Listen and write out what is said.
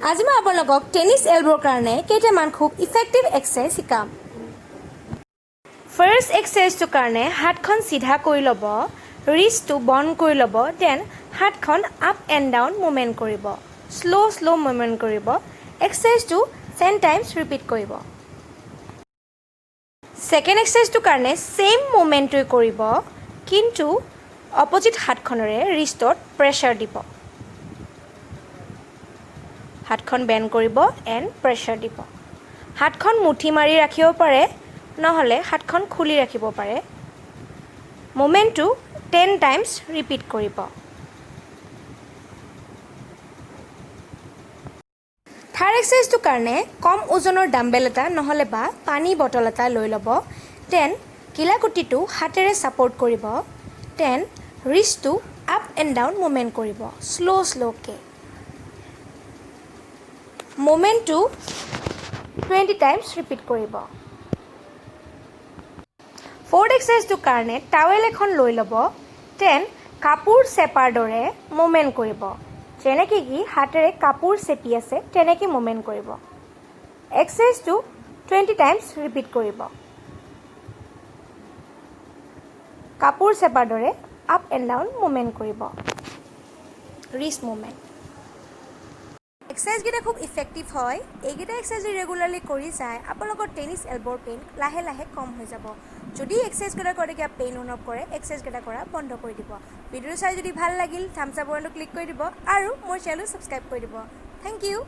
আজি মই আপোনালোকক টেনিছ এলব'ৰ কাৰণে কেইটামান খুব ইফেক্টিভ এক্সাৰচাইজ শিকাম। ফাৰ্ষ্ট এক্সাৰচাইজটোৰ কাৰণে হাতখন চিধা কৰি ল'ব, ৰিষ্টটো বন্ধ কৰি ল'ব, then হাতখন আপ এণ্ড ডাউন মুভমেণ্ট কৰিব, শ্ল' শ্ল' মুভমেণ্ট কৰিব। এক্সাৰচাইজটো 10 টাইমছ ৰিপিট কৰিব। ছেকেণ্ড এক্সাৰচাইজটোৰ কাৰণে ছেইম মুভমেণ্টটোৱে কৰিব, কিন্তু অপজিট হাতখনেৰে ৰিষ্টত প্ৰেছাৰ দিব। হাতখন বেণ্ড কৰিব এণ্ড প্ৰেছাৰ দিব। হাতখন মুঠি মাৰি ৰাখিব পাৰে, নহ'লে হাতখন খুলি ৰাখিব পাৰে। মুভমেণ্টটো 10 টাইমছ ৰিপিট কৰিব। থাৰ্ড এক্সাৰচাইজটোৰ কাৰণে কম ওজনৰ ডাম্বেল এটা নহ'লে বা পানী বটল এটা লৈ ল'ব। Then কিলাকুটিটো হাতেৰে ছাপৰ্ট কৰিব। Then ৰিষ্টটো up and down movement কৰিব শ্ল' শ্ল'কৈ। মুভমেণ্টটো 20 টাইমছ ৰিপিট কৰিব। ফ'ৰ্থ এক্সাৰচাইজটোৰ কাৰণে টাৱেল এখন লৈ ল'ব। Then কাপোৰ চেপাৰ দৰে মুভমেণ্ট কৰিব। যেনেকৈ কি হাতেৰে কাপোৰ চেপি আছে, তেনেকৈ মুভমেণ্ট কৰিব। এক্সাৰচাইজটো 20 টাইমছ ৰিপিট কৰিব। কাপোৰ চেপাৰ দৰে আপ এণ্ড ডাউন মুভমেণ্ট কৰিব, ৰিষ্ট মুভমেণ্ট। এক্সাৰচাইজকেইটা খুব ইফেক্টিভ হয়। এইকেইটা এক্সাৰচাইজ যদি ৰেগুলাৰলি কৰি যায়, আপোনালোকৰ টেনিছ এলব'ৰ পেইন লাহে লাহে কম হৈ যাব। যদি এক্সাৰচাইজকেইটা কৰোঁতে কিবা পেইন অনুভৱ কৰে, এক্সাৰচাইজকেইটা কৰা বন্ধ কৰি দিব। ভিডিঅ'টো চাই যদি ভাল লাগিল, থামছ আপ বাটনটো ক্লিক কৰি দিব আৰু মোৰ চেনেলটো ছাবস্ক্ৰাইব কৰি দিব। Thank you.